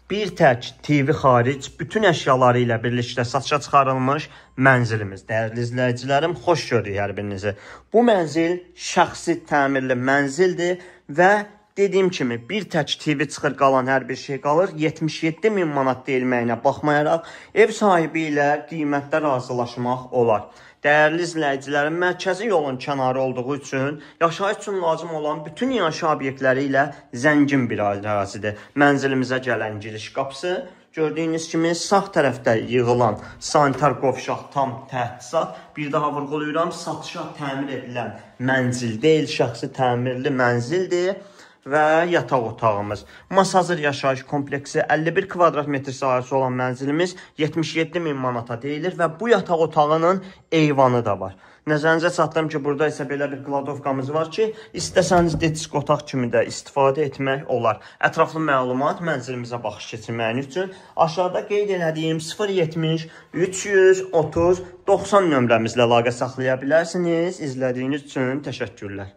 Bir tək TV xaric bütün əşyaları ilə birlikdə satışa çıxarılmış mənzilimiz. Dəyərli izləyicilərim, xoş gördük hər birinizi. Bu mənzil şəxsi təmirli mənzildir və dediyim kimi bir tək TV çıxır, qalan hər bir şey qalır. 77 min manat deyilməyinə baxmayaraq ev sahibi ilə qiymətdə razılaşmaq olar. Dəyərli izləyicilərim, mərkəzi yolun kənarı olduğu üçün yaşayış üçün lazım olan bütün inşa obyektləri ilə zəngin bir ərazidir. Mənzilimizə gələn giriş qapısı, gördüyünüz kimi sağ tərəfdə yığılan sanitar qovşaq tam təchizat. Bir daha vurğulayıram, satışa təmir edilən mənzil deyil, şəxsi təmirli mənzildir. Və yataq otağımız. Masazır yaşayış kompleksi 51 kvadrat metr sahəsi olan mənzilimiz 77 min manata deyilir və bu yataq otağının eyvanı da var. Nəzərinizə çatdırım ki, burada isə belə bir kladovkamız var ki, istəsəniz desk otaq kimi də istifadə etmək olar. Ətraflı məlumat mənzilimizə baxış keçirməyiniz üçün aşağıda qeyd elədiyim 070 330 90 nömrəmizlə əlaqə saxlaya bilərsiniz. İzlədiyiniz üçün təşəkkürlər.